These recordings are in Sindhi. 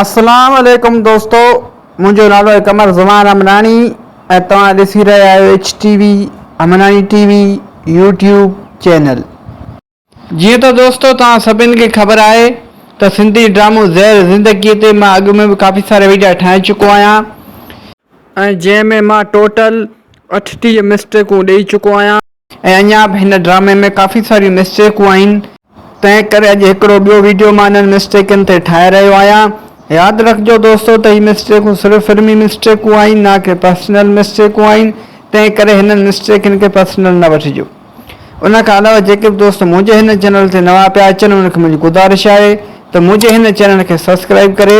اسلام عليڪم دوستو منهنجو نالو آهي قمر زمان امراڻي ۽ توهان ڏسي رهيا آهيو H T V Amrani T V YouTube channel. جيئن ته دوستو توهان سڀن کي خبر آهي ته سنڌي ڊرامو زهر زندگي تي مان اڳ ۾ به ڪافي سارا ويڊيا ٺاهي چڪو آهيان ۽ جنهن ۾ مان ٽوٽل 38 مسٽيڪون ڏئي چڪو آهيان. ۽ اڃا به هن ڊرامي ۾ ڪافي ساريون مسٽيڪون آهن تنهن ڪري اڄ هڪڙو ٻيو ويڊيو مان انهن مسٽيڪن تي ٺاهي رهيو آهيان ياد رکجو دوستو ته هي مسٽيڪون صرف فلمي مسٽيڪون آهن نه ڪي پرسنل مسٽيڪون آهن تنهن ڪري هنن مسٽيڪن کي پرسنل نه وٺجو ان کان علاوه جيڪي به دوست منهنجي هن چينل تي نوان پيا اچن انهن کي منهنجي گذارش آهي ته منهنجي هن چينل کي سبسڪرائب ڪري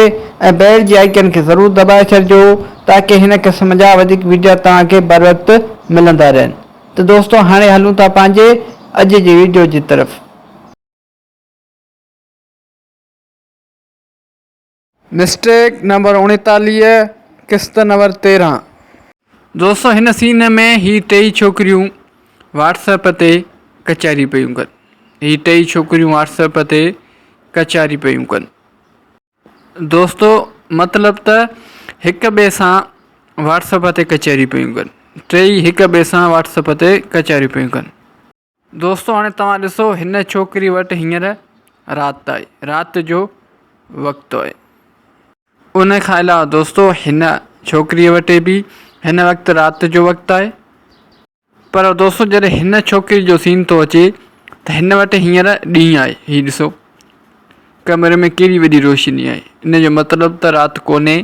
۽ بيل جي آئيڪن کي ضرور دٻائي ڇڏجو تاڪي هن قسم جا وڌيڪ ويڊيا توهان کي بروقت ملندا رهن. ته دوستو هاڻي هلون ٿا پنهنجي اڄ جي ويڊيو جي طرف. مسٽيڪ نمبر 39 قسط نمبر 13. دوستو هن سين ۾ هي ٽئي ڇوڪريون واٽس ايپ تي ڪچهري پيون ڪن هي ٽئي ڇوڪريون واٽس ايپ تي ڪچهري پيون ڪن. دوستو مطلب ته هڪ ٻئي سان واٽس اپ تي ڪچهري پيون ڪن ٽيئي هڪ ٻئي سان واٽس اپ تي ڪچهري پيون ڪن. دوستو هاڻي توهان ڏسو هن ڇوڪري وٽ هينئر رات آهي رات جو وقت آهي ان کان علاوه دوستو هن ڇوڪري وٽ به هن وقت رات جو وقت آهي. پر دوستو جڏهن هن ڇوڪري جو سين ٿو اچي ته هن وٽ هينئر ڏينهن آهي هي ڏسو ڪمري ۾ ڪيڏي وڏي روشني آهي ان جو مطلب ته رات ڪونهي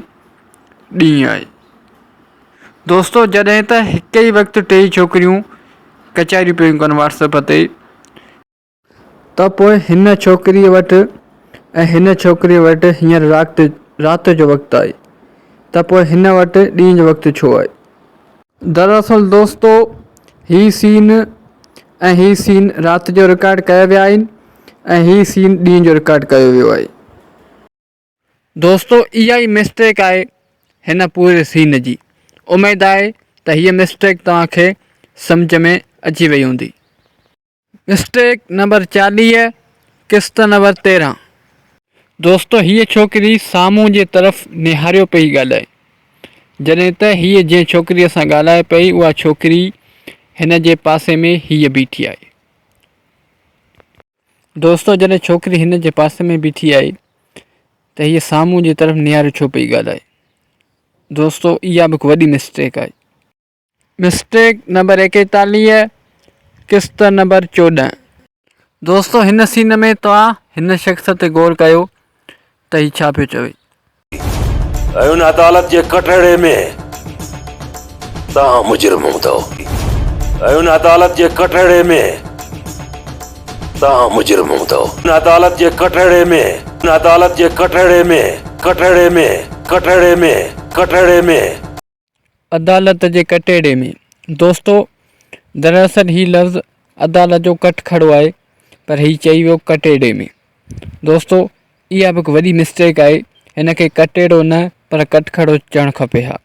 ڏينهن آهي دوستو جڏهن ته هڪ ئي وقت ٽيئي ڇوڪريون ڪچهريون پيون ڪن واٽس اپ تي ته پوء هن ڇوڪريء وٽ ۽ هن ڇوڪريء وٽ هينئر رات رات جو وقت آهي ته پوء هن وٽ ڏينهن جو وقت ڇو آهي؟ دراصل دوستو هي سين ۽ هي سين رات جو رڪارڊ ڪيا ويا آهن ۽ هي سين ڏينهن جو رڪارڊ ڪيو ويو آهي. دوستو اها ئي مسٽيڪ آهي هن پوري سين جي. اميد آهي ته هيء مسٽيڪ توهان کي سمجهه ۾ اچي وئي هوندي. مسٽيڪ نمبر 40 قسط نمبر 13. دوستو هيء ڇوڪري سامهون جي طرف نهاريو پئي ڳالهائي جڏهن ته هيء جنهن ڇوڪريء سان ڳالهائي پئي اها ڇوڪري هن جي پاسي ۾ هيء بيٺي آهي. دوستو جڏهن ڇوڪري هن جي پاسي ۾ بيٺي آهي ته هيء سامهون جي طرف نهاريو ڇو پئي ڳالهائي. دوستو اها به هڪ وڏي مسٽيڪ آهي. مسٽيڪ نمبر 41 قسط نمبر 14. دوستو هن سين ۾ توهان هن شخص تي غور ڪيو ته هي ڇا پيو چوي. ۽ ان عدالت جي ڪٽهڙي ۾ توهان مجرم هوندؤ. ۽ ان عدالت جي ڪٽهڙي ۾ توهان مجرم هوندؤ. ان عدالت جي ڪٽهڙي ۾. ان عدالت جي ڪٽهڙي ۾. ڪٽهڙي ۾. ڪٽهڙي ۾. ڪٽهڙي ۾. عدالت جي ڪٽهڙي ۾. دوستو دراصل هي لفظ عدالت جو ڪٽ کڙو آهي پر هي چئي ويو ڪٽهڙي ۾. دوستو اها به هڪ وڏي مسٽيڪ آهي هن کي ڪٽهڙو نه پر ڪٽ کڙو چوڻ کپي ها.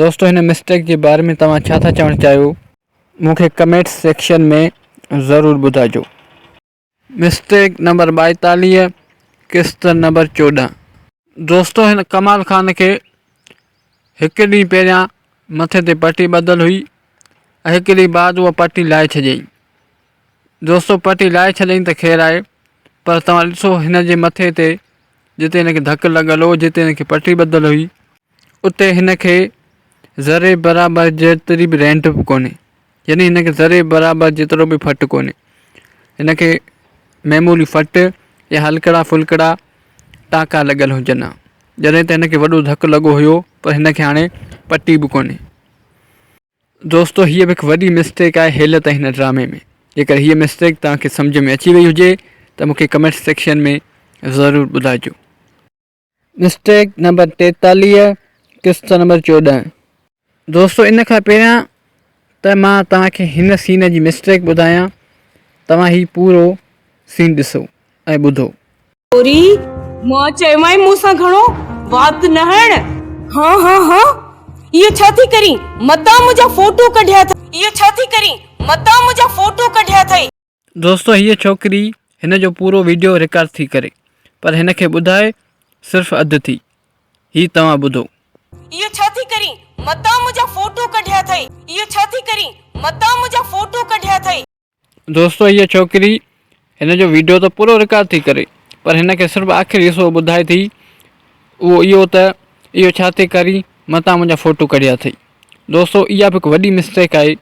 دوستو هن مسٽيڪ جي باري ۾ توهان ڇا ٿا چوڻ چاهيو مون کي ڪمينٽس سيڪشن ۾ ضرور ٻڌائجو. مسٽيڪ نمبر 42 قسط نمبر 14. دوستو هن ڪمال خان کي هڪ ڏينهن پهريان مٿي تي پٽي ٻڌل هئي ۽ هڪ ڏينهن بعد اها پٽي لاهي ڇڏيائين. دوستو پٽي لاهي ڇڏيائين ته خير آهي پر توهان ڏسو هن جي مٿي تي جتي هن کي ڌڪ لڳل هو جتي هن کي پٽي ٻڌل هئي اتي هن کي ذري برابر جيتري به رينٽ به ڪونهي. يعني هن کي ذري برابر جيترو به ڦٽ ڪونهي. هن کي معمولي ڦٽ يا هلڪڙا ڦلڪڙا ٽانڪا لڳل هجن ها. جڏهن ته هن کي وڏو ڌڪ لڳو هيو پر هن کي هاڻي پٽي به ڪونهي. دوستو هيء به هڪ وڏي مسٽيڪ آهي هيل تائين هن ڊرامي ۾. جيڪر هيء مسٽيڪ توهان کي سمجهه ۾ اچي وئي هجي ته مون کي ڪمينٽ سيڪشن ۾ ضرور ٻڌائجو. مسٽيڪ نمبر 43 قسط نمبر 14. دوستو ان کان پهريان ته مان توهان کي هن سين جي مسٽيڪ ٻڌايان توهان هي پورو سين ڏسو ۽ ٻڌو. ڇوري، مان چيومانء مون سان گهڻو وات نه هڻ. ها ها ها، اهو ڇا ٿي ڪرين؟ متان منهنجا فوٽو ڪڍيا اٿئي. اهو ڇا ٿي ڪرين؟ متان منهنجا فوٽو ڪڍيا اٿئي. دوستو هيء ڇوڪري هن جو پورو ويڊيو رڪارڊ ٿي ڪري پر هن کي ٻڌائي صرف اڌ ٿي. هي توهان ٻڌو. اهو ڇا ٿي ڪرين؟ متان منهنجا فوٽو ڪڍيا اٿئي. اهو ڇا ٿي ڪرين؟ متان منهنجا فوٽو ڪڍيا اٿئي. دوستو هيء ڇوڪري هن جو ويڊيو ته پورو رڪارڊ ٿي ڪري پر هن کي صرف آخري حصو ٻڌائي ٿي اهو اهو ته اهو ڇا ٿي ڪرين متان منهنجا فوٽو ڪڍيا اٿئي. دوستو اها به هڪ وڏي مسٽيڪ آهي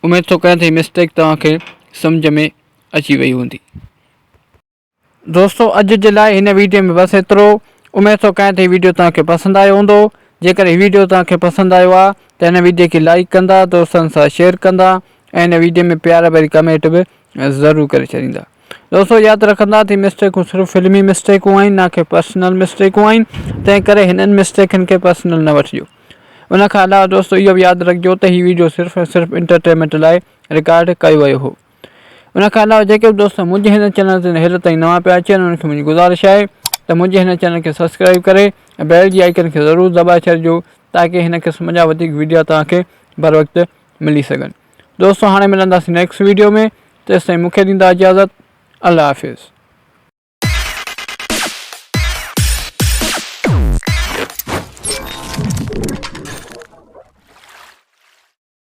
اميد ٿو ڪريان ته هي مسٽيڪ توهان کي سمجهه ۾ اچي وئي هوندي. دوستو اڄ جي لاء هن ويڊيو ۾ بس ايترو اميد ٿو ڪيان ته هي ويڊيو توهان کي پسند آيو هوندو جيڪڏهن هي ويڊيو توهان کي پسند آيو آهي ته هن ويڊيو کي لائيڪ ڪندا دوستن سان شيئر ڪندا ۽ هن ويڊيو ۾ پيار ڀري ڪمينٽ به ضرور ڪري ڇڏيندا دوستو ياد رکندا ته مسٽيڪون صرف فلمي مسٽيڪون آهن نه ڪي پرسنل مسٽيڪون آهن تنهن ڪري هنن مسٽيڪن کي پرسنل نه وٺجو ان کان علاوه دوستو اهو به ياد رکجو ته هي ويڊيو صرف ۽ صرف انٽرٽينمينٽ لاء رڪارڊ ڪيو ويو هو ان کان علاوه جيڪي به دوست منهنجي هن چينل تي هيل تائين نوان پيا اچن انهن کي منهنجي گذارش آهي ته منهنجي هن چينل کي سبسڪرائب ڪري ۽ بيل جي آئيڪن کي ضرور دٻائي ڇڏجو تاڪي هن قسم جا وڌيڪ ويڊيو توهان کي بر وقت ملي سگهن دوستو هاڻي ملنداسين نيڪسٽ ويڊيو ۾ تيستائين مونکي ڏيندا اجازت الله حافظ.